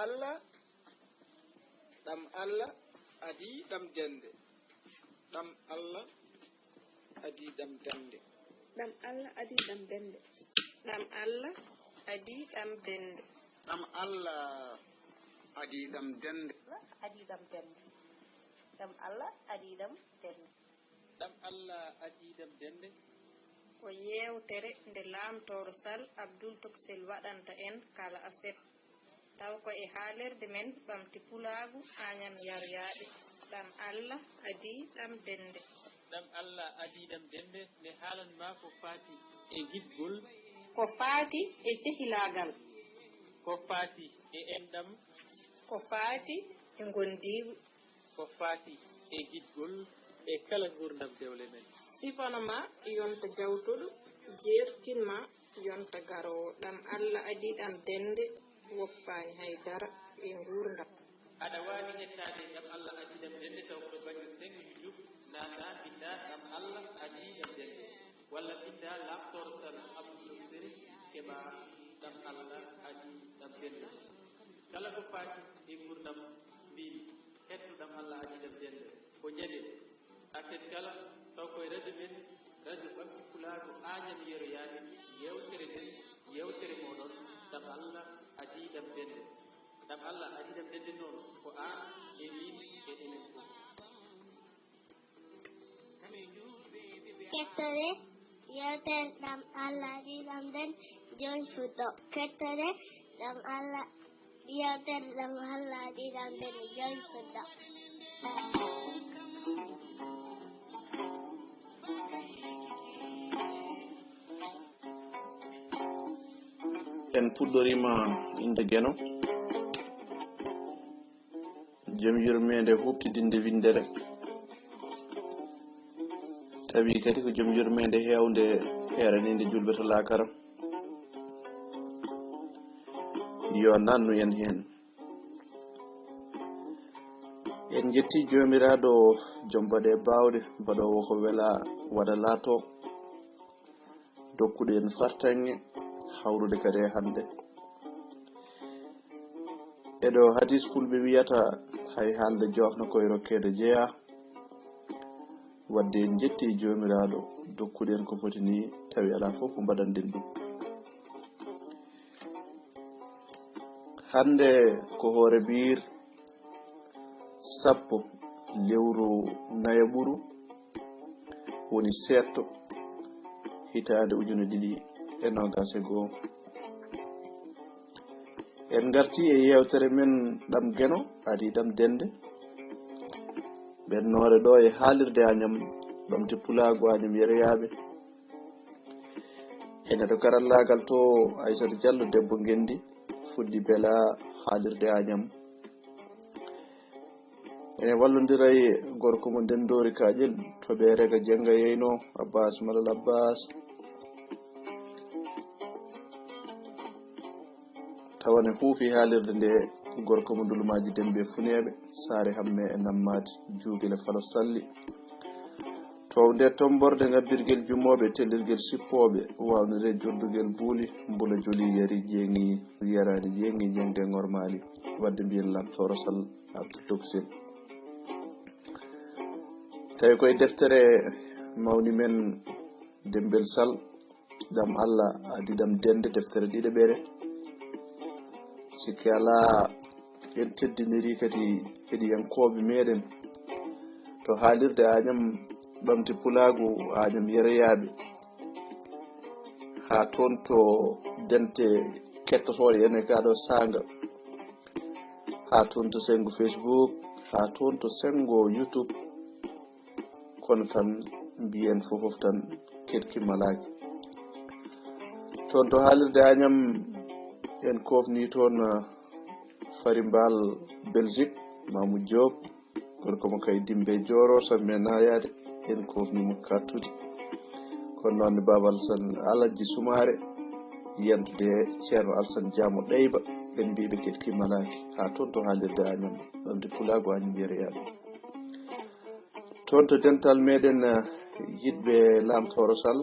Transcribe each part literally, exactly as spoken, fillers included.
Allah, ɗam Allah adii ɗam dende. Ɗam Allah adii ɗam dende. Ɗam Allah adii ɗam dende. Ɗam Allah adii ɗam dende. Ɗam Allah adii ɗam dende. Adii ɗam dende. Ɗam Allah adii ɗam dende. Ɗam Allah adii ɗam dende. Ko yeewtere nde Laamtooro Sal Abdul Toksel waɗanta en kala aset. Tawa ko e haalirde men ɓamti pulaagu Añam Yaryaaɓe. Ɗam Allah adii ɗam dende. Ɗam Allah adii ɗam dende, nde haalan ma ko faati e giɗgol. Ko faati e cehilaagal. Ko faati e enɗam. Ko faati e ngondiigu. Ko faati e giɗgol e kala nguurndam dewle men. Sifana ma yonta jawtuɗo, jeertin ma yonta garoowo. Ɗam Allah adii ɗam dende, woppaani hay dara e nguurndam. Aɗa waawi ƴettaade ɗam Allah adii ɗam dende taw ko to bannge sengo YouTube, naata mbinnda ɗam Allah adii ɗam dende. Walla mbinnda Laamtooro Sal Abdul Toksel keɓa ɗam Allah adii ɗam dende. Kala ko faati e nguurndam mbimi, heddo ɗam Allah adii ɗam dende. Ko jaɓe. Aset kala, taw koye radio men, radio ɓamti pulaagu Añam Yeroyaaɓe, yeewtere men, yeewtere mooɗon, ɗam Allah adii ɗam dende. Ɗam Allah adii ɗam dende noon, ko aan e miin e enen fof. Kettore, yeewtere ɗam Allah adii ɗam dende, jooni fuɗɗo. Kettore, ɗam Allah, yeewtere ɗam Allah adii ɗam dende, jooni fuɗɗo. En puɗɗoriima innde Geno. Jom yurmeende huuɓtidinde winndere. Tawi kadi ko jom yurmeende heewnde heeraniinde juulɓe to laakara. Yo nannu en heen. En njetti Joomiraaɗo jom baɗe baawɗe, baɗoowo ko wela waɗa laato. Dokkuɗo en fartaŋŋe hawrude kadi e hannde. E ɗo hadis fulɓe wiyata, hay haalde joofna koye rokkeede jeyaa. Wadde en njetti Joomiraaɗo, dokkuɗo en ko foti ni, tawi alaa fof ko mbaɗanɗen ɗum. Hannde ko hoore biir sappo lewru nayaɓuru, woni seeɗto, hitaande ujune ɗiɗi e noogaas e goo. En ngarti e yeewtere men ɗam Geno, adii ɗam dende. Ɓennoore ɗo e haalirde Añam, ɓamti pulaagu Añam Yeroyaaɓe. Ene to karallaagal to Aysata Jallo debbo ngenndi, fuɗɗi bela haalirde Añam. Ene wallondira e gorko mo Ndenndoori Kaaƴel, to Ɓeerega Jennga yeyno, Abbaas Malal Abbaas. Tawa ne huufi haalirde nde gorko mo Ndulumaaji Dembe Funeeɓe, Saare Hamme e Nammaadi, Juugile Falo Salli. To nde tomborde ngabbirgel jumooɓe, tellirgel sippooɓe, wawnire joddugel buuli, mbula joli yari jeeŋi, yaraani jeeŋi, jeeŋde ŋormaali. Wadde mbiyen Lamtooro Sal Abdou Toksel. Tawi koye deftere mawni men Dembel Sal, ɗam Allah adii ɗam dende, deftere ɗiɗaɓere. Sikke alaa, en teddiniri kadi heɗiyankooɓe meɗen to haalirde Añam ɓamti pulaagu, Añam Yeroyaaɓe, haa toon to dente kettotooɗe en e kaa ɗo saanga, haa toon to senngo Facebook, haa toon to senngo YouTube. Kono tan mbiyen fof fof tan keɗki malaaki. Toon to haalirde Añam en koofni toon, ah, Fari Mbaal Belgique, Mamou Diop, gorko mo kay Dimbe Jooro, Samme Nayaade, en koofni mo kattude. Kono noon ne Baaba Alsan Alhaji Sumaare, yentude Ceerno Alsan Jaamo Ɗeyba, en mbiiɓe keɗki malaaki, haa toon to haalirde Añam, ɗon de pulaagu Añam Yeroyaaɓe. Toon to dental meɗen, eh, yiɗɓe Laamtooro Sal,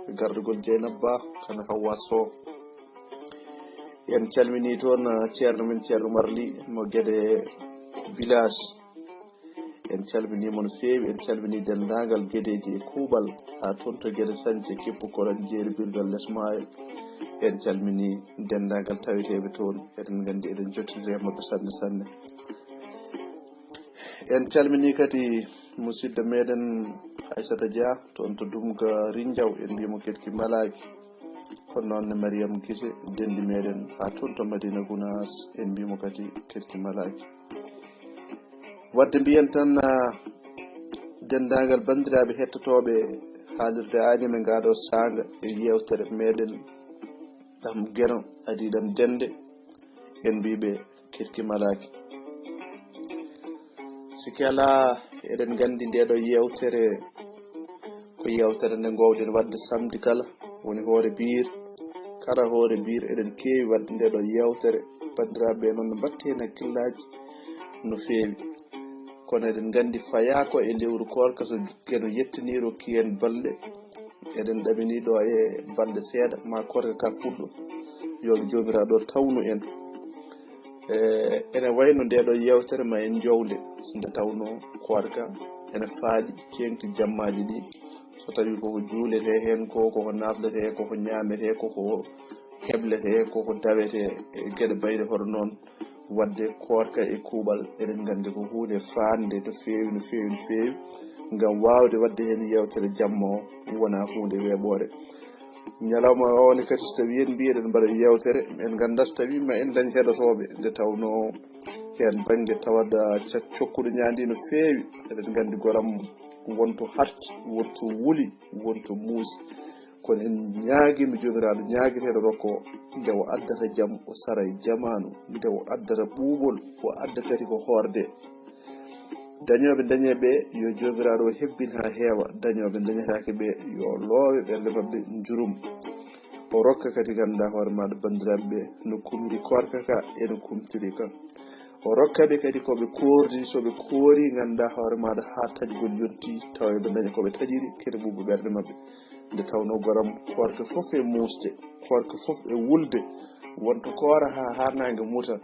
e gardugol Jeynaba Ba, kano Hawwa Sow. En calminii toon, ah, ceerno men, Ceerno Marli mo Gede Village. En calminii mo no feewi, en calminii denndaangal Gedeeji e Kuuɓal, haa toon to Gede Sañce, Kippu Kolan, Jeeri Birgal, Les Maayo. En calminii denndaangal taweteeɓe toon, eɗen nganndi eɗen njottondiri e maɓɓe sanne, sanne. En calminii kadi musidɗo meɗen Aissata Dia, toon to Dumga Rinjaw, en mbiyii mo keɗki malaaki. Kono noon ne Mariam Gise, denndi meɗen haa toon to Madina Gunaas, en mbiyii mo kadi keɗki malaaki. Wadde mbiyen tan, ah, denndaangal banndiraaɓe hettotooɓe haalirde Aan M e ngaa ɗoo saanga e yeewtere meɗen ɗam Geno adii ɗam dennde, en mbiyii ɓe keɗki malaaki. Sikke alaa, eɗen nganndi ndee ɗoo yeewtere ko yeewtere nde ngoowɗen waɗde samedi kala, woni hoore biir. Kala hoore biir eɗen keewi waɗde ndee ɗoo yeewtere. Banndiraaɓe ɓe noon no mbaɗti heen hakkillaaji no feewi. Kono eɗen nganndi fayaa ko e lewru koorka, so Geno yettinii rokki en balɗe, eɗen ɗaminii ɗo e balɗe seeɗa, ma koorka ka fuɗɗo. Yo Joomiraaɗo tawnu en. E, ene wayno ndee ɗoo yeewtere ma en njow nde, nde tawnoo koorka ene faaɗi ceeŋti jammaaji ɗi. So tawii koko juuletee heen ko, koko nafletee, koko ñaametee, koko hebletee, koko dawetee, e geɗe bayɗe hoto noon. Wadde koorka e kuuɓal, eɗen nganndi ko huunde faande no feewi, no feewi, no feewi, ngam waawde waɗde heen yeewtere jamma o, wonaa huunde weeɓoore. Ñalawma o ne kadi, so tawii en mbii eɗen mbaɗa yeewtere, en nganndaa so tawii ma en ndañ heɗotooɓe, nde tawnoo heen bannge tawat, ah, ca-, cokkuɗo ñaandi no feewi, eɗen nganndi goram wonto harti, wonto wuli, wonto muusi. Kono en ñaagiima Joomiraaɗo ñaageteeɗo rokko o, nde o addata jam, o sara e jamaanu, nde o addata ɓuuɓol, o adda kadi ko hoorde. Dañooɓe dañee ɓe, yo Joomiraaɗo o hebbin haa heewa, dañooɓe dañataake ɓe, yo loowe ɓerɗe maɓɓe njurum. O rokka kadi nganndaa hoore maaɗa banndiraaɓe ɓe, no kumiri koorka ka, e no kumtiri ka. O rokka ɓe kadi ko ɓe koordi, so ɓe koori nganndaa hoore maaɗa haa taƴgol yonti, tawa eɓe daña ko ɓe taƴiri, kadi ɓuuɓa ɓerɗe maɓɓe. Nde tawnoo goram, koorka fof e muusde, koorka fof e wulde, wonto koora haa, haa naange muta,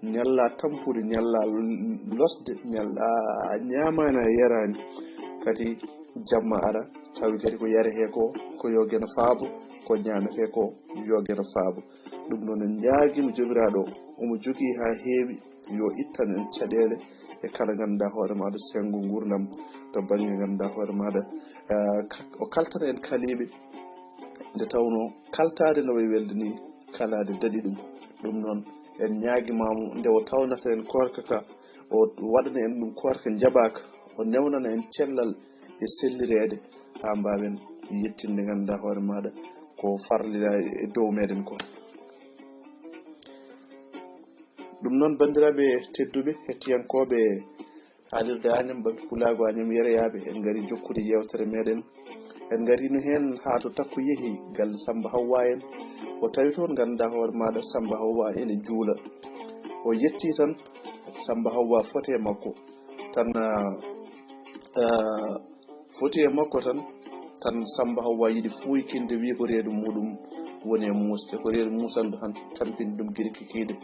ñalla tampude, ñalla l-, losde, ñalla ñaamaani a yaraani. Kadi jamma ara, tawi kadi ko yaretee ko, ko yo Geno faabo, ko ñaametee ko, yo Geno faabo. Ɗum noon en ñaagiima Joomiraaɗo, omo jogii haa heewi, yo ittan en caɗeele e kala ngannduɗaa hoore maaɗa senngo nguurndam, to bannge ngannduɗaa hoore maaɗa, eh, ka-, o kaltana en kaliiɓe, nde tawnoo kaltaade no wayi welde nii, kalaade daɗi ɗum. Ɗum noon en ñaagiima mo, nde o tawnata en koorka ka, o waɗana en ɗum koorka njaɓaaka, o newnana en cellal e sellireede, haa mbaawen yettinde ngannduɗaa hoore maaɗa ko farlira e dow meɗen ko. Ɗum noon, banndiraaɓe tedduɓe, hettiyankooɓe haalirde Añam, ɓamti pulaagu Añam yereyaaɓe, en ngari jokkude yeewtere meɗen. En ngariino heen haa to Takko yehi galle Samba Hawwa en. O tawi toon, ngannduɗaa hoore maaɗa, Samba Hawwa ene juula. O yetti tan, Samba Hawwa foti e makko. Tan, ah, ah, foti e makko tan, tan Samba Hawwa yiɗi fuuykinde, wi ko reedu muɗum woni e muusde, ko reedu muusandu tan tampini ɗum giri kikiiɗe.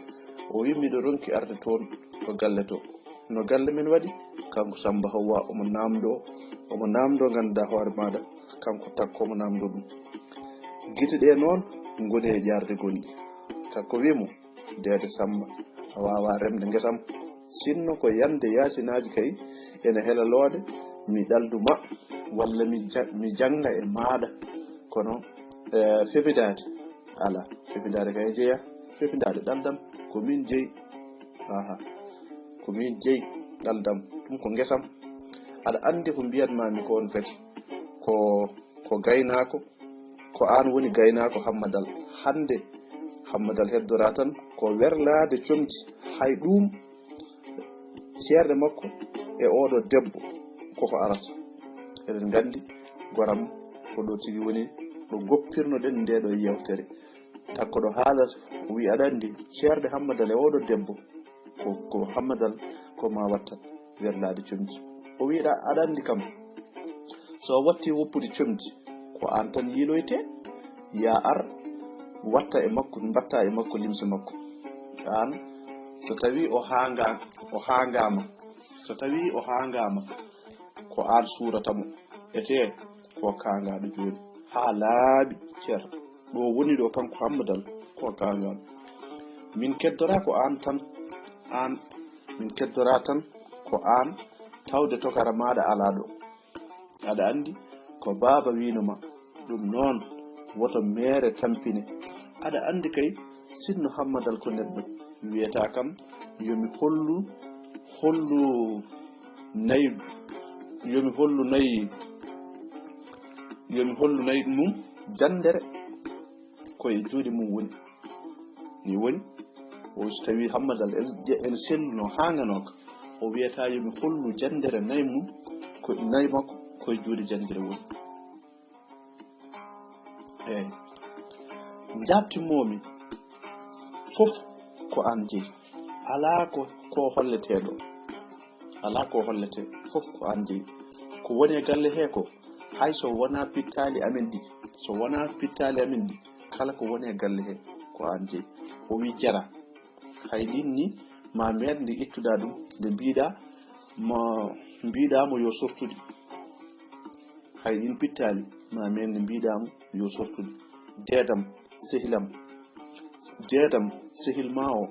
O wi, "Miɗo ronki arde toon to galle to." No galle men waɗi? Kanko Samba Hawwa omo naamndo, omo naamndo, ngannduɗaa hoore maaɗa, kanko Takko omo naamndo ɗum. Gite ɗe noon ngoni e ƴaarde gonɗi. Takko wi mo, "Deede Samba, a waawaa remde ngesam. Sinno ko yande yaasinaaji kay ene hela loode, mi ɗaldu ma, walla mi ja-, mi jannga e maaɗa. Kono, eh, febidaade, alaa. Febidaade kay jeyaa. Febidaade ɗaldam, ko min jeyi. Aha, ko min jeyi ɗaldam. Ɗum ko ngesam. Aɗa anndi ko mbiyatmaami ko on kadi. Ko, ko gaynaako, ko aan woni gaynaako Hammadal. Hannde Hammadal heddoraa tan ko werlaade comci. Hay ɗum, ceerɗe makko e ooɗo debbo koko arata." Eɗen nganndi goram ko ɗo tigi woni ɗo goppirnoɗen nde ɗo yeewtere. Takko ɗo haalata, o wi, "Aɗa anndi ceerɗe Hammadal e ooɗo debbo, ko, ko Hammadal ko ma watta werlaade comci." O wi, "Ɗa, aɗa anndi kam, so watti woppude comci, ko aan tan yiiloyte, ya ar watta e makko, mbatta e makko limse makko." Aan, so tawii o haanga-, o haangaama, so tawii o haangaama, ko aan suurata mo. Etee, ko kaangaaɗo jooni. Haa laaɓi cer. Ɗo woni ɗo kanko Hammadal, ko kaangaaɗo. Min keddoraa ko aan tan, aan, min keddoraa tan ko aan, tawde tokara maaɗa alaa ɗo. Aɗa anndi ko baaba wiino ma, ɗum noon woto meere tampine. Aɗa anndi kay sinno Hammadal ko neɗɗo, wiyata kam yo mi hollu, hollu nayi, yo mi hollu nayi, yo mi hollu nayi mum janndere ko e juuɗe mum woni. Ni woni, o so tawii Hammadal en, en selluno haanganooka, o wiyata yo mi hollu janndere nayi mum, ko nayi makko ko e juuɗe janndere woni. Eeyi. Njaabtimoomi fof ko aan jeyi. Alaa ko, ko holletee ɗo. Alaa ko holletee, fof ko aan jeyi. Ko woni e galle hee ko, hay so wonaa pittaali amen ɗi, so wonaa pittaali amen ɗi, kala ko woni e galle hee ko aan jeyi. O wii, Jara, hay ɗin ni ma meeɗ nde ittuɗaa ɗum, nde mbiiɗaa ma, mbiiɗaa mo yo sortude. Hay ɗin pittaali ma meeɗ nde mbiiɗaa mo yo sortude. Deedam, sehilam. Deedam, sehil ma o,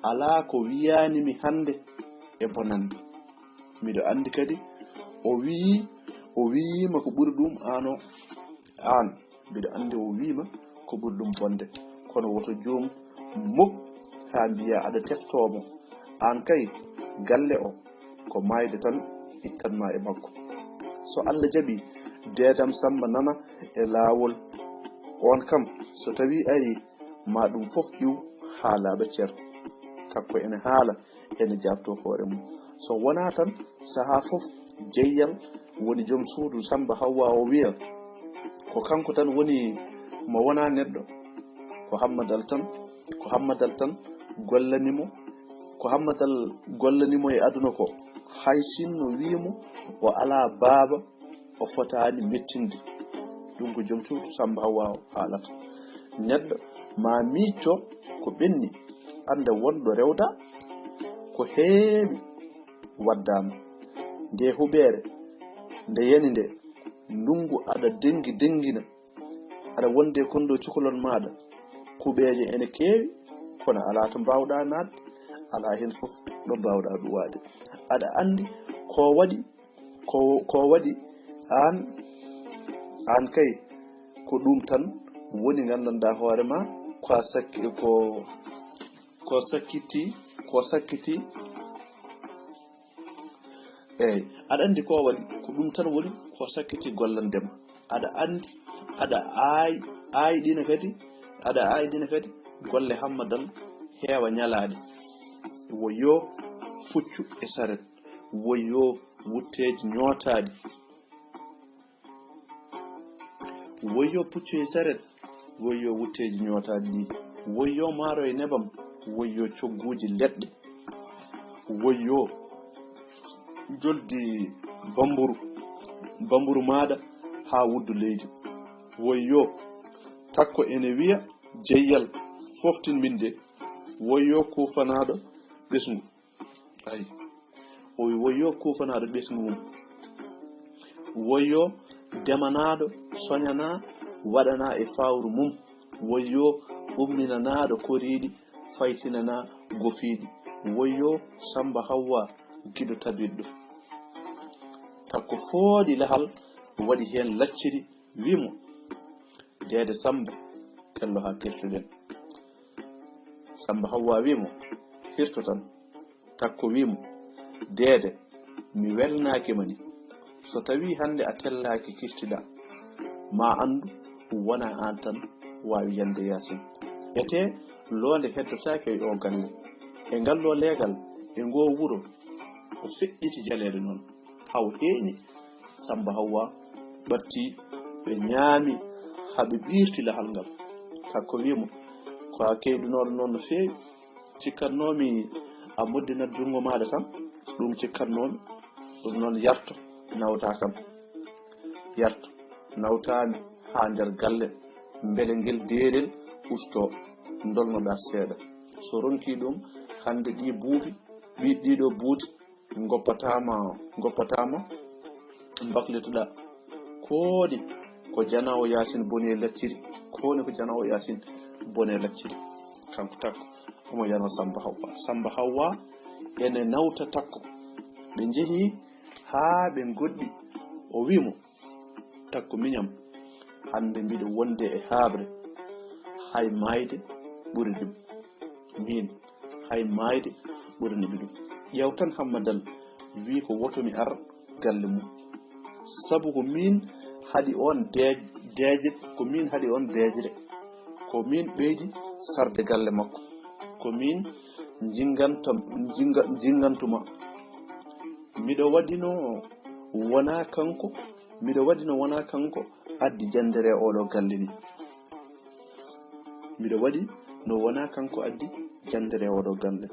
alaa ko wiyaani mi hannde e bonannde. Miɗo anndi kadi o wii, o wiyiima ko ɓuri ɗum aan o, aan. Mbiɗo anndi o wiima ko ɓuri ɗum bonde. Kono woto juum muk haa mbiyaa aɗa teftoo mo. Aan kay, galle o ko maayde tan ittan ma e makko. So Alla jaɓii, deedam Sammba nana e laawol. Oon kam, so tawii arii, ma ɗum fof iw haa laaɓa cer. Takko ene haala, ene jaabtoo hoore mum. So wonaa tan, sahaa fof, jeyyal woni joom suudu Sammba Hawwa o wiya, ko kanko tan woni mo wonaa neɗɗo, ko Hammadal tan, ko Hammadal tan gollani mo, ko Hammadal gollani mo e aduna ko, hay sinno wii mo o alaa baaba, o fotaani mettinde. Ɗum ko joom suudu Sammba Hawwa o haalata. Neɗɗo ma miicco ko ɓenni, annda wonɗo rewda, ko heewi waddaama. Nde huɓeere, nde yani nde, ndunngu aɗa dengi dengina, aɗa wonde e kondo cukalon maaɗa, kuɓeeje ene keewi, kono alaa to mbaawɗaa naatde, alaa heen fof ɗo mbaawɗaa ɗuwaade. Aɗa anndi ko waɗi, ko, ko waɗi aan, aan kay, ko ɗum tan woni nganndanɗaa hoore ma, ko a sakki-, ko, ko sakkiti, ko sakkiti. Eeyi, aɗa anndi ko waɗi, ko ɗum tan woni ko sakkiti gollande ma. Aɗa anndi, aɗa aay-, aayɗina kadi, aɗa aayɗina kadi golle Hammadal heewa ñalaaɗe. Woyo puccu e saret, woyo wutteeji ñootaaɗi. Woyo puccu e saret, woyo wutteeji ñootaaɗi ɗi, woyo maaro e nebam, woyo cogguuji leɗɗe, woyo joldi bamburu, bamburu maaɗa haa wuddu leydi, woyo takko ene wiya jeyyal, foftin min de, woyo kuufanaaɗo ɓesngu. Ayi. O wi, woyo kuufanaaɗo ɓesngu mum. Woyo demanaaɗo soñanaa, waɗanaa e fawru mum. Woyo umminanaaɗo koriiɗi, faytinanaa gofiiɗi. Woyo Sammba Hawwa giɗo tabitɗo. Takko fooɗi lahal, waɗi heen lacciri, wi mo, deede Sammba, tello haa kirtuɗen. Sammba Hawwa wi mo, hirto tan. Takko wi mo, deede, mi welnaaki ma ni. So tawii hannde a tellaaki kirtiɗaa, ma anndu wonaa aan tan waawi yande yaasin. Etee loonde heddotaake e oo galle. E ngal ɗoo leegal, e ngoo wuro, o feƴƴiti jaleeɗe noon. Haw heeñi, Sammba Hawwa ɓatti, ɓe ñaami haa ɓe ɓiirti lahal ngal. Takko wi mo, ko a keyɗunooɗo noon no feewi. Cikkatnoomi a moddinat junngo maaɗa tan, ɗum cikkatnoomi, ɗum noon yarto, nawtaa kam. Yarto, nawtaami haa nder galle, mbele ngel deerel ustoo, ndolnoɗaa seeɗa. So ronki ɗum, hannde ɗi buubi, ɗi, ɗiɗo buuti, ngoppataama, ngoppataama, mbaklitoɗa. Kooni ko janaawo Yaasin boni e lacciri, kooni ko janaawo Yaasin boni e lacciri. Kanko Takko, omo yano Samba Hawwa. Samba Hawwa ene nawta Takko. Ɓe njehi haa ɓe ngoɗɗi. O wi mo, "Takko miñam, hannde mbiɗo wonde e haaɓre, hay maayde ɓuri ɗum. Miin, hay maayde ɓurani mi ɗum. Ƴeew tan Hammadal wi ko woto mi ar galle mum. Sabu ko miin haɗi on dee-, deeƴre, ko miin haɗi on deeƴre. Ko miin ɓeydi sarde galle makko. Ko miin njingantam-, njinga-, njingantuma. Miɗo waɗi no wonaa kanko, miɗo waɗi no wonaa kanko addi janndere e oɗo galle ni. Miɗo waɗi no wonaa kanko addi janndere e oɗo galle."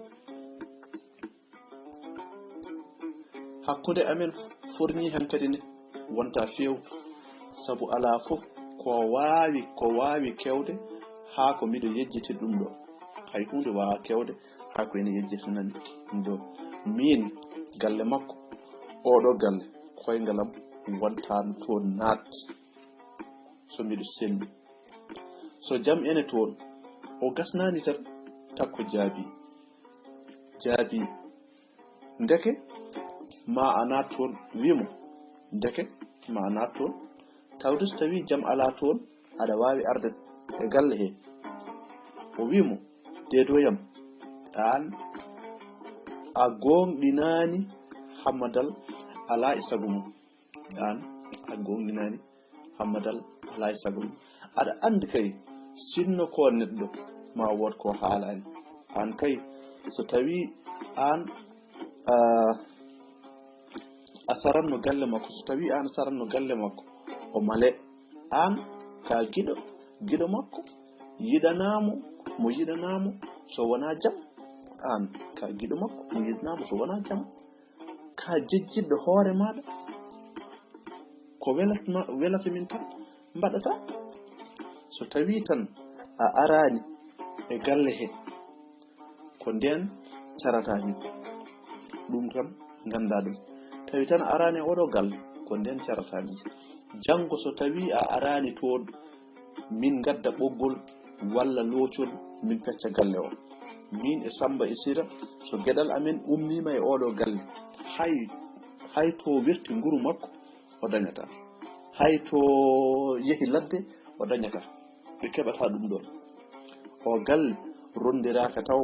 Hakkunde amen forñi hankadi ne wonta feewtu, sabu alaa fof ko waawi, ko waawi kewde haa ko miɗo yejjiti ɗum ɗo. Hay huunde waawaa kewde haa ko ene yejjitinani ɗum ɗo. Miin, galle makko, oɗo galle, koyngalam wontaano toon naat so miɗo selli. So jam ene toon, o gasnaani tan, Takko jaabi. Jaabi, "Ndeke ma a naat toon," wi mo. "Ndeke ma a naat toon. Tawde so tawii jam alaa toon, aɗa waawi arde e galle he." O wi mo, "Deedoyam, aan a goongɗinaani, Hammadal alaa e sago mum." Aan a goongɗinaani, Hammadal alaa e sago mum. Aɗa anndi kay, sinno ko neɗɗo, ma wood ko haalaani. Aan kay, so tawii aan, a, a saranno galle makko, so tawii aan a saranno galle makko, o male. Aan ka giɗo, giɗo makko, yiɗanaa mo, mo yiɗanaa mo so wonaa jam. Aan ka giɗo makko, mo yiɗanaa mo so wonaa jam. Ka jejjitɗo hoore maaɗa, ko welat-, ma-, welata min tan mbaɗata. So tawii tan a araani e galle he, ko ndeen carata min. Ɗum tan nganndaa ɗum. Tawi tan a araani e oɗo galle, ko ndeen carata min. Janngo so tawii a araani toon, min ngadda ɓoggol walla loocol, min pecca galle o. Min e Samba e Sira, so geɗal amen ummiima e oɗo galle, hay, hay to werti nguru makko, o dañataa. Hay to yehi ladde, o dañataa. Ɓe keɓataa ɗum ɗoon. O galle ronndiraaka taw.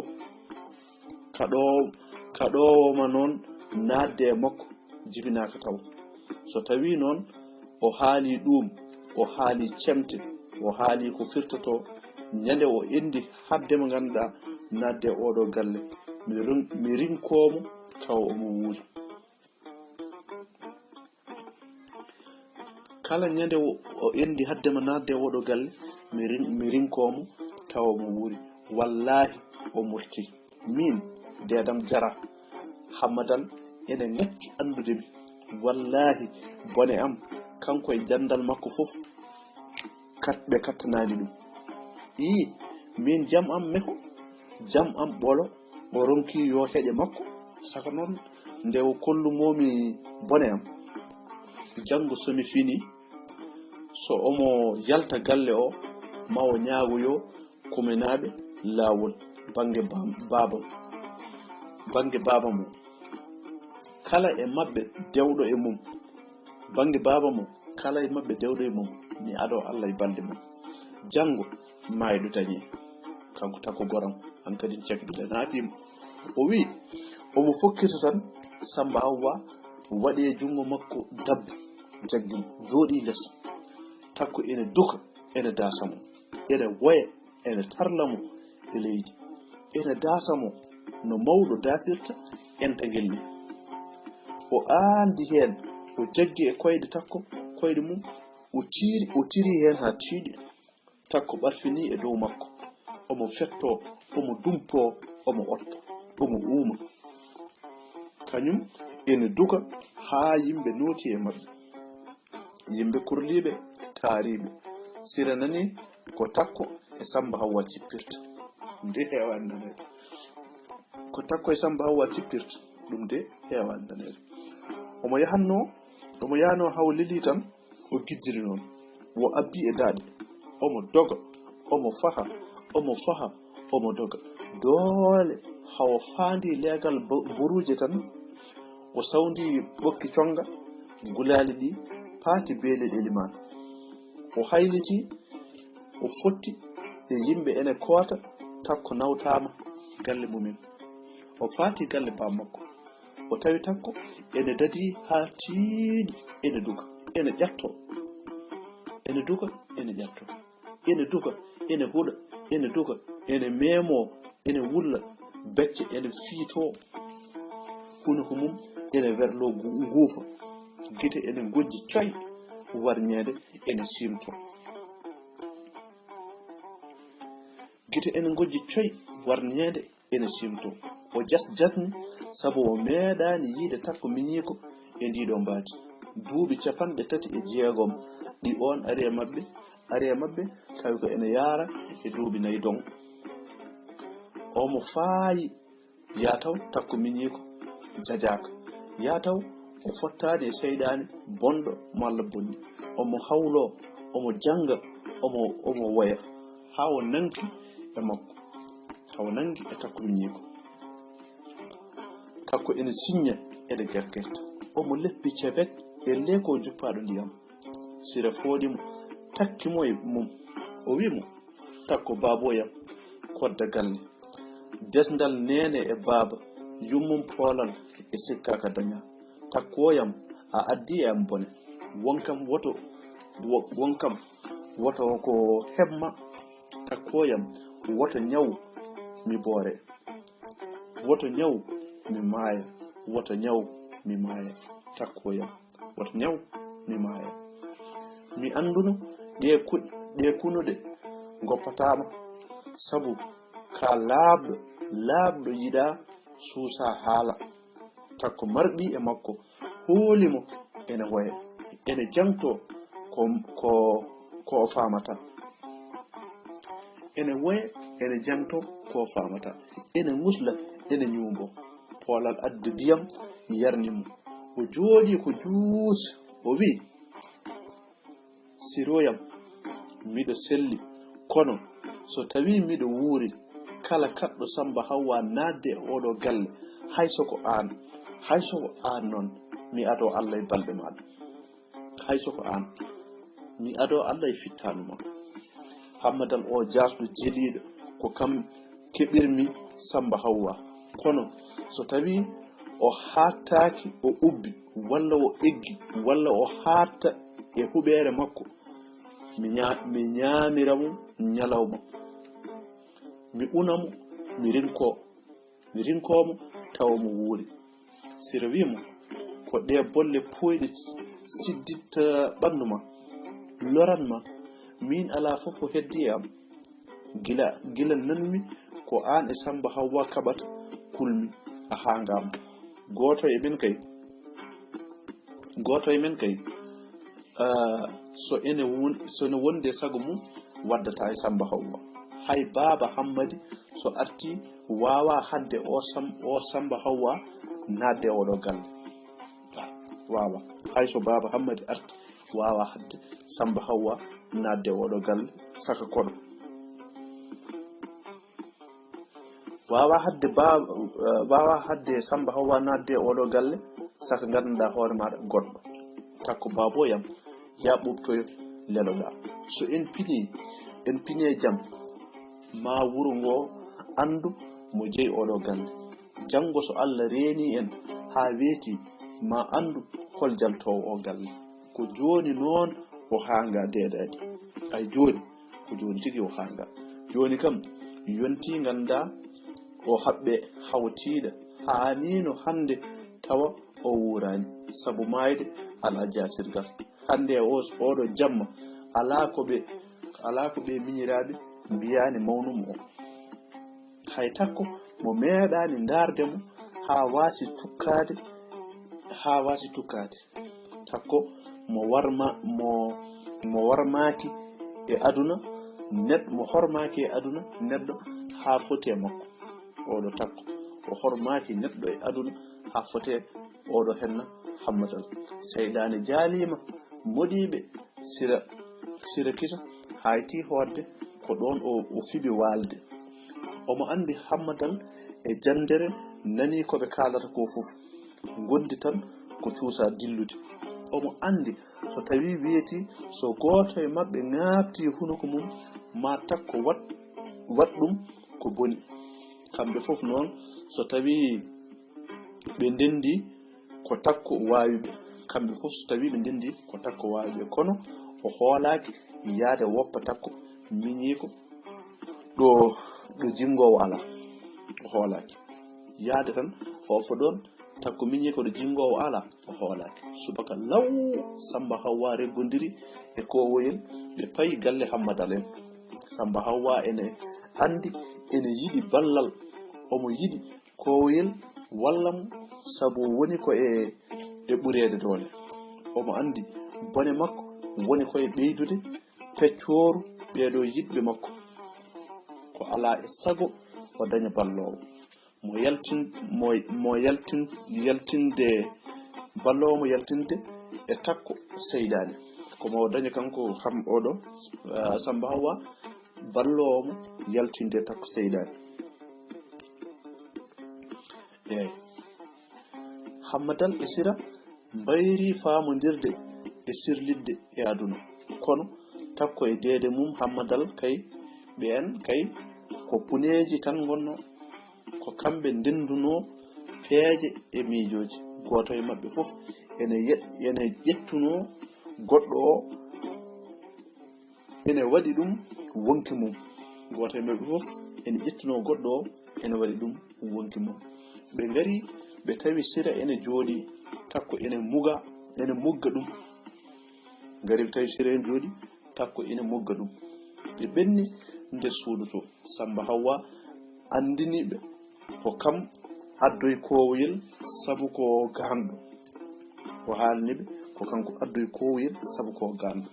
Kaɗo-, kaɗoowo ma noon naatde e makko jibinaaka taw. So tawii noon o haalii ɗuum, o haalii cemte, o haalii ko firtotoo, ñande o enndi haɗde mo ngannduɗaa naatde e oɗo galle, mi rin-, mi rinkoo mo tawa omo wuuri. Kala ñande o, o enndi haɗde ma naatde e oɗo galle, mi rin-, mi rinkoo mo tawa omo wuuri. Wallaahi o murtii. Miin, deedam jara, Hammadal ene ŋakki anndude mi. Wallaahi, bone am, kanko e janndal makko fof, kat-, ɓe kattanaani ɗum. Ii, miin jam am meho, jam am ɓolo, o ronki yo heƴe makko, saka noon nde o kollumoomi bone am. Janngo so mi fini, so omo yalta galle o, ma o ñaagoyo kumenaaɓe laawol bannge ba-, baaba, bannge baaba mum. Kala e maɓɓe dewɗo e mum, bannge baaba mum, kala e maɓɓe dewɗo e mum, mi adoo Allah e balɗe mum. Janngo, maayɗo dañi. Kanko Takko goram, hankadi cakkiɗe naatiima. O wi, omo fokkita tan, Samba Hawwa waɗi e junngo makko dabbo, jaggi mo, jooɗii les. Takko ene duka, ene daasa mo, ene woya, ene tarla mo e leydi. Ene daasa mo no mawɗo daasirta entagel ni. O aandi heen, o jaggi e koyɗe Takko, koyɗe mum, o tiiri, o tiiri heen haa tiiɗi. Takko ɓarfinii e dow makko. Omo fettoo, omo dumpoo, omo otta, omo uuma. Kañum ene duka haa yimɓe nooti e maɓɓe. Yimɓe kurliiɓe, taariiɓe. Sira nanii ko Takko e Samba Hawwa cippirta. Nde heewa anndude. Takko e Samba Hawwa cippirta, ɗum de heewaani daneede. Omo yahanno, omo yahanno hawo lelii tan, o giddiri noon. Wo abbi e daaɗe. Omo doga, omo faha, omo faha, omo doga. Doole hawo faandi leegal bo-, boruuje tan, o sawndi ɓokki connga, gulaali ɗi paati beele ɗe limaan. O hayliti, o fotti e yimɓe ene koota, Takko nawtaama galle mumen. O faati galle baaba makko. O tawi Takko ene dadii haa tiiɗi, ene duga, ene ƴatto. Ene duga, ene ƴatto. Ene duga, ene huɗa, ene duga, ene meemoo, ene wulla, becce ene fiitoo. Hunuko mum ene werloo ngu-, nguufa. Gite ene ngojji coy, warñeende ene siimtoo. Gite ene ngojji coy, warñeende ene siimtoo. O jas-, jasni, sabu o meeɗaani yiide Takko miñiiko e ndii ɗoo mbaadi. Duuɓi capanɗe tati e jeegom ɗi oon ari e maɓɓe, ari e maɓɓe, tawi ko ene yaara e duuɓi nayi doŋ. Omo faayi, yaa taw Takko miñiiko jajaaka. Yaa taw o fottaani e seyɗaani bonɗo malla bonni. Omo hawloo, omo jannga, omo, omo woya. Haa o nanngi e makko. Haa o nanngi e Takko miñiiko. Takko ene siñña, ene gergerta. Omo leppi cebet, ellee ko juppaaɗo ndiyam. Sira fooɗi mo, takki mo e mum. O wi' mo, "Takko baaboyam, kodda galle. Desndal neene e baaba, yummum poolal e sikkaaka dañaa. Takkooyam, a addi e am bone. Won kam woto, wo-, won kam woto ko heɓ ma. Takkooyam, woto ñaw mi boore. Woto ñaw mi maaya. Woto ñaw mi maaya. Takkooyam, woto ñaw mi maaya. Mi annduno ɗee ku-, ɗee kunuɗe ngoppataama, sabu ka laaɓɗo, laaɓɗo yiɗaa suusaa haala." Takko marɓi e makko, hooli mo ene woya, ene jaŋtoo ko, ko, ko o faamataa. Ene woya, ene jaŋtoo ko o faamataa. Ene ŋusla, ene ñuumboo. Poolal addi ndiyam, yarni mo. O jooɗii ko juus, o wi', "Siroyam, miɗo selli, kono so tawii miɗo wuuri, kala kaɗɗo Samba Hawwa naatde e ooɗoo galle, hay so ko aan, hay so ko aan noon, mi adoo Alla e balɗe maaɗa. Hay so ko aan, mi adoo Alla e fittaandu maa. Hammadal o jaasɗo jeliiɗo, ko kam keɓirmi Samba Hawwa. Kono so tawii o haattaaki, o ubbi, walla o eggi, walla o haatta e huɓeere makko, mi ña-, mi ñaamira mo ñalawma, mi una mo, mi rinkoo, mi rinkoo mo tawa mo wuuri." Sira wi' mo, "Ko ɗee bolle pooyɗe sidditta ɓanndu ma, loran ma. Miin alaa fof ko heddii e am. Gila, gila nanmi ko aan e Samba Hawwa kaɓata, kulmi, a haangaama. Gooto e men kay, gooto e men kay, ah, so ene won-, so ene wondi e sago mum, waddata e Samba Hawwa. Hay Baaba Hammadi so artii, waawaa haɗde o Sam-, o Samba Hawwa naatde e ooɗoo galle. Waawaa. Hay so Baaba Hammadi artii, waawaa haɗde Samba Hawwa naatde e ooɗoo galle, saka kono." Waawaa haɗde Baaba, eh, waawaa haɗde Samba Hawwa naatde e ooɗoo galle, saka nganndanɗaa hoore maaɗa goɗɗo. Takko baaboyam, yaa ɓuuɓtoyo leloɗaa. So en pinii, en pinii e jam, maa wuro ngoo anndu mo jeyi ooɗoo galle. Janngo so Alla reenii en haa weetii, maa anndu hol jaltoowo oo galle. Ko jooni noon o haangaa deedaade. Ay jooni, ko jooni tigi o haangaa. Jooni kam, yontii nganndaa o haɓɓee hawo tiiɗa. Haa nii no hannde tawa o wuuraani. Sabu maayde alaa jaasirgal. Hannde e oo, ooɗoo jamma, alaa ko ɓe, alaa ko ɓe miñiraaɓe mbiyaani mawnum o. Hay takko mo meeɗaani ndaarde mo haa waasi tukkaade, haa waasi tukkaade. Takko mo warma, mo, mo warmaaki e aduna, neɗɗo mo hormaaki e aduna, neɗɗo haa foti e makko. Oɗo takko O hormaaki neɗɗo e aduna haa fotee oɗo henna Hammadal. Seyɗaane jaaliima moɗiiɓe sira, sira kisa haayti hootde ko ɗoon o, o fiɓi waalde. Omo anndi Hammadal e janndere nanii ko ɓe kaalata ko fof. Ngondi tan ko cuusa dillude. Omo anndi so tawii weetii, so gooto e maɓɓe ŋaaɓtii hunuko mum, ma takko waɗ, waɗ ɗum ko boni. Kamɓe fof noon, so tawii ɓe ndenndii, ko takko waawi ɓe. Kamɓe fof, so tawii ɓe ndenndii, ko takko waawi ɓe. Kono o hoolaaki yahde woppa takko miñiiko ɗo, ɗo jinngoowo alaa. O hoolaaki yahde tan o woppa ɗoon takko miñiiko ɗo jinngoowo alaa. O hoolaaki. Subaka law, Sammba Hawwa reggondiri e koowoyel, ɓe payi galle Hammadal en. Sammba Hawwa ene anndi, ene yiɗi ballal. Omo yiɗi koowoyel walla mo, sabu o woni ko e, e ɓureede doole. Omo anndi bone makko woni ko e ɓeydude peccooru ɓeeɗo yiɗɓe makko. Ko alaa e sago o daña balloowo mo yaltin, mo, mo yaltin, yaltinde, balloowo mo yaltinde e takko seyɗaane. Ko mo daña kanko Ham-, oɗo, ah, Sammba Hawwa, balloowo mo yaltinde e takko seyɗaane. Eey. Hammadal e Sira mbayri faamondirde e sirlitde e aduna. Kono takko e deede mum Hammadal kay, ɓeen kay ko puneeji tan ngonnoo. Ko kamɓe ndenndunoo peeje e miijooji. Gooto e maɓɓe fof ene ye-, ene ƴettunoo goɗɗo o, ene waɗi ɗum wonki mum. Gooto e maɓɓe fof ene ƴettunoo goɗɗo o, ene waɗi ɗum wonki mum. Ɓe ngari, ɓe tawi Sira ene jooɗii, takko ene muga, ene mugga ɗum. Ngari, ɓe tawi Sira ene jooɗii, takko ene mugga ɗum. Ɓe ɓenni nde suudu to. Sammba Hawwa anndini ɓe ko kam addoyi koowoyel sabu ko ganndo. O haalni ɓe ko kanko addoyi koowoyel sabu ko ganndo.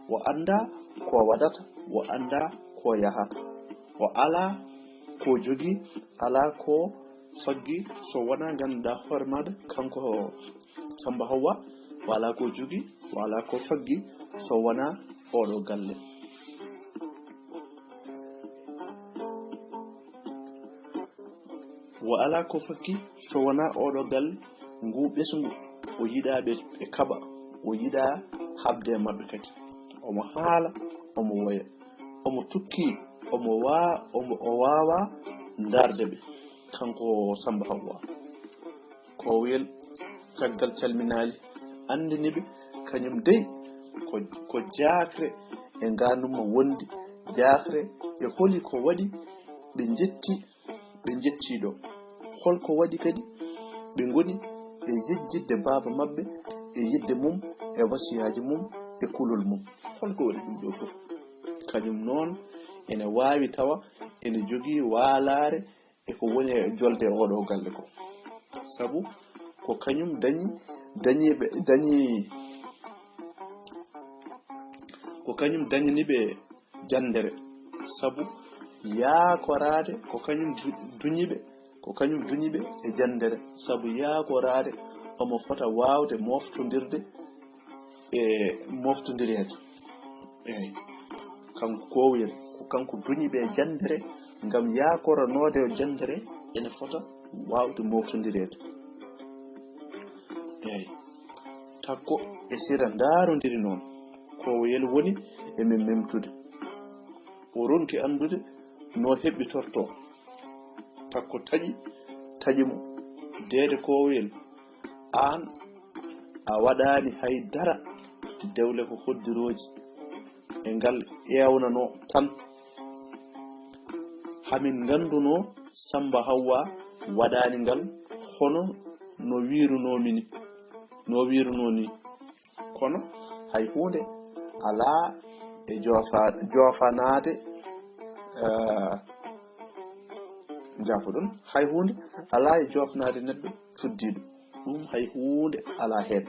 O anndaa ko waɗata, o anndaa ko yahata. O alaa ko jogii, alaa ko faggi so wonaa ngannduɗaa hoore maaɗa, kanko Sammba Hawwa, o alaa ko jogii, o alaa ko faggi so wonaa oɗo galle. O alaa ko faggi so wonaa oɗo galle, ngu ɓesngu, o yiɗaa ɓe, ɓe kaɓa, o yiɗaa haɓde e maɓɓe kadi. Omo haala, omo woya, omo tukki, omo waa-, omo, o waawaa ndaarde ɓe, kanko Sammba Hawwa. Koowoyel caggal calminaali, anndini ɓe, kañum dey ko, ko jaakre e ngaanndum mo wondi, jaakre e holi ko waɗi ɓe njetti, ɓe njettii ɗo. Hol ko waɗi kadi ɓe ngoni e yejjitde baaba maɓɓe e yiɗde mum e wasiyaaji mum e kulol mum? Hol ko waɗi ɗum ɗo fof? Kañum noon ene waawi tawa ene jogii waalaare e ko woni e jolde e oɗo galle ko. Sabu ko kañum dañi, dañi ɓe, dañi, ko kañum dañani ɓe janndere. Sabu yaakoraade ko kañum du-, duñi ɓe, ko kañum duñi ɓe e janndere. Sabu yaakoraade omo fota waawde moftondirde e moftondireede. Eey. Kanko Koowyel, ko kanko duñi ɓe janndere ngam yaakoranoode janndere ene fota waawde moftondireede. Eey. Takko e Sira ndaarondiri noon. Koowyel woni e men memtude. O ronki anndude no heɓɓitortoo. Takko taƴi, taƴi mo. Deede Koowyel, aan a waɗaani hay dara, dewle ko hoddirooji e ngal eewnanoo tan. Hamin nganndunoo Sammba Hawwa waɗaani ngal hono no wiirunoomi ni, no wiirunoo ni. Kono hay huunde alaa e joofa-, joofanaade, eh, njaafoɗon, hay huunde alaa e joofnaade neɗɗo cuddiiɗo. Ɗum hay huunde alaa heen.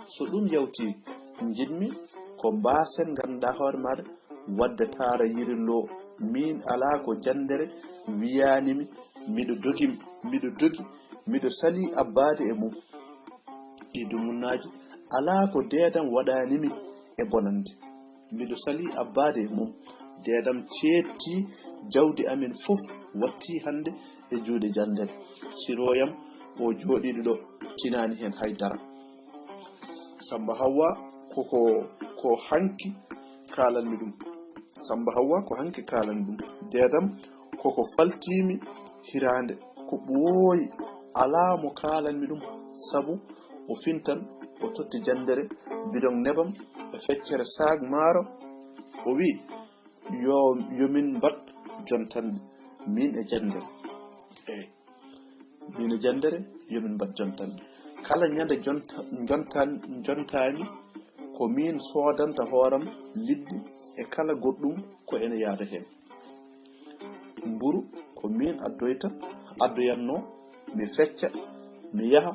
So ɗum yawtii, njiɗmi ko mbaasen ngannduɗaa hoore maaɗa waɗde taara yirillo. Miin alaa ko janndere wiyaani mi Miɗo dogi, miɗo dogi, miɗo salii abbaade e mum. Ɗii dumunnaaji alaa ko deedam waɗaani mi e bonannde. Miɗo salii abbaade e mum. Deedam ceettii jawdi amen fof, wattii hannde e juuɗe janndere. Sirooyam o jooɗiiɗo ɗo tinaani heen hay dara. Samba Hawwa koko, ko hanki kaalanmi ɗum. Samba Hawwa ko hanki kaalanmi ɗum. Deedam koko faltiimi hiraande, ko ɓooyi, alaa mo kaalanmi ɗum, sabu o fintan, o totti janndere, bidon nebam e feccere saag maaro. O wi, yo, yo min mbaɗ jontanɗe, min e janndere. Eey. Min e janndere, yo min mbaɗ jontanɗe. Kala ñande jonta-, jontan-, jontaani, ko min soodanta hooram liɗɗi e kala goɗɗum ko ene yaada heen. Mburu ko min addoyta, addoyatnoo, mi fecca, mi yaha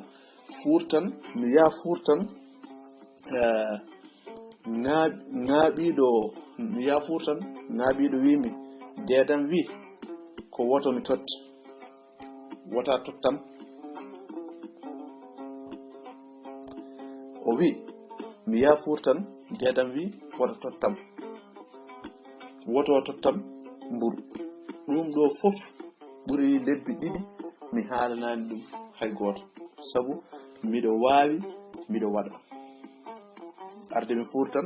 fuurtan, mi yaha fuurtan, eh, ŋaa-, ŋaaɓiiɗo, mi yaha fuurtan, ŋaaɓiiɗo wii mi, deedam wii, ko woto mi totte, wota tottam. O wii, mi yaha fuurtan, deedam wii, wota tottam, woto tottam mburu. Ɗum ɗo fof ɓuri lebbi ɗiɗi, mi haalanaani ɗum hay gooto, sabu miɗo waawi, miɗo waɗa. Arde mi fuurtan,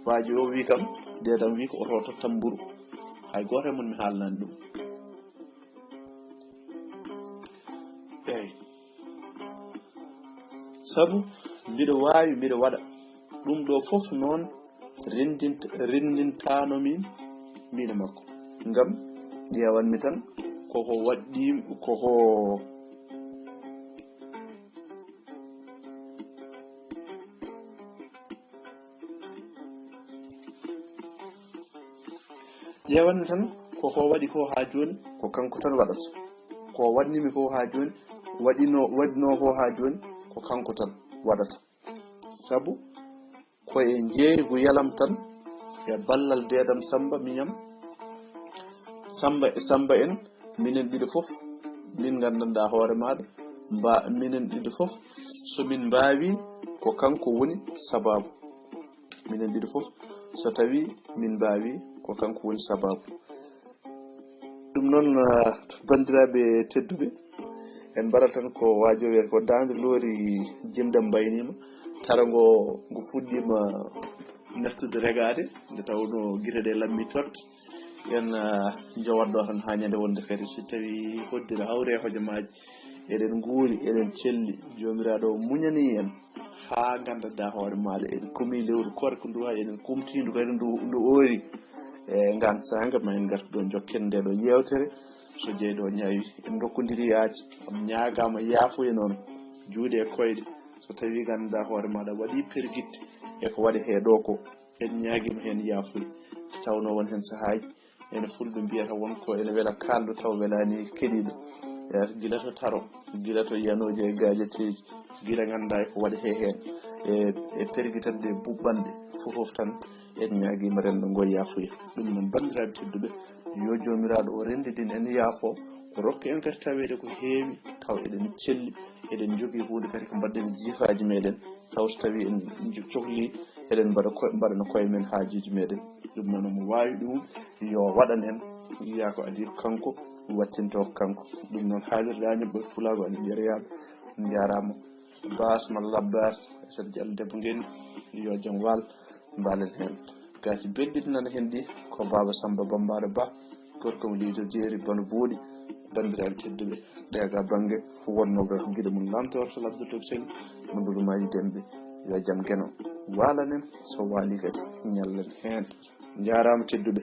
waaji o wii kam, deedam wii ko oto tottam mburu. Hay gooto e mon mi haalanaani ɗum. Eey. Sabu miɗo waawi, miɗo waɗa. Ɗum ɗo fof noon renndint-, renndintaano min, min e makko. Ngam ƴeewanmi tan koko waɗɗii, koko, ƴeewanmi tan koko waɗi ko haa jooni, ko kanko tan waɗata. Ko waɗnimi ko haa jooni, waɗino, waɗino ko haa jooni, ko kanko tan waɗata. Sabu ko e njeeygu yalam tan, e ballal deedam Samba miñam. Samba e Samba en, minen ɗiɗo fof, min nganndanɗaa hoore maaɗa, mba-, minen ɗiɗo fof, so min mbaawi, ko kanko woni sabaabu. Minen ɗiɗo fof, so tawii min mbaawi, ko kanko woni sabaabu. Ɗum noon, ah, banndiraaɓe tedduɓe, en mbaɗat tan ko waajo wiyata ko daande loori jimɗam mbayniima. Tara ngo, ngo fuɗɗiima nattude regaade, nde tawnoo gite ɗe lammi tot. En, ah, njowat ɗo tan haa ñande wonde kadi, so tawii hoddira hawre e hojomaaji, eɗen nguuri, eɗen celli, Joomiraaɗo o muñanii en haa nganndanɗaa hoore maaɗa. Eɗen kumi lewru koorka ndu, haa eɗen kumti ndu kadi ndu, ndu oori. E ngaan saanga ma en ngartu ɗo njokken nde ɗo yeewtere. So jeyɗo o ñaawi, en ndokkondiri yaaji, on ñaagaama yaafuya noon, juuɗe e koyɗe. So tawii nganndanɗaa hoore maaɗa waɗii pergitte e ko waɗetee ɗo ko, en ñaagiima heen yaafuya. Tawnoo won heen sahaaji, ene fulɓe mbiyata won ko ene wela kaalɗo taw welaani keɗiiɗo. E gila to taro, gila to yanooji e gaajateeji, gila nganndaa e ko waɗetee heen. E, e pergitanɗe buɓɓanɗe, fof fof tan en ñaagiima renndo ngo yaafuya. Ɗum noon, banndiraaɓe tedduɓe, yo Joomiraaɗo o renndidin en, yaafo, o rokka en kadi taweede ko heewi, taw eɗen celli, eɗen njogii huunde kadi ko mbaɗɗen jiifaaji meeɗen, taw so tawii en njo-, cohlii, eɗen mbaɗa ko-, mbaɗana koye men haajuuji meeɗen. Ɗum noon, omo waawi ɗum, yo waɗan en, wiyaa ko adii ko kanko, wattinto ko kanko. Ɗum noon, haalirde Añam Ɓooy Pulaagu, Añam Yeriyaaɓe, on njaaraama. Baas malla Labbaas, Aysata Jallo debbo Ngeni, yo jam waal, mbaalen heen. Gaaci belɗi nana heen ɗi, ko Baaba Samba Bambaɗo Ba, gorko mo Liido Jeeri, Bano Booɗi, banndiraaɓe tedduɓe, ɗe ga bannge wonnooɓe ko giɗo mum Lamtoor to Labdotoo Sel, mo Nduɗo Maaji Demɓe, yo jam geno waalanen, so waali kadi ñallen heen. Njaaraama tedduɓe.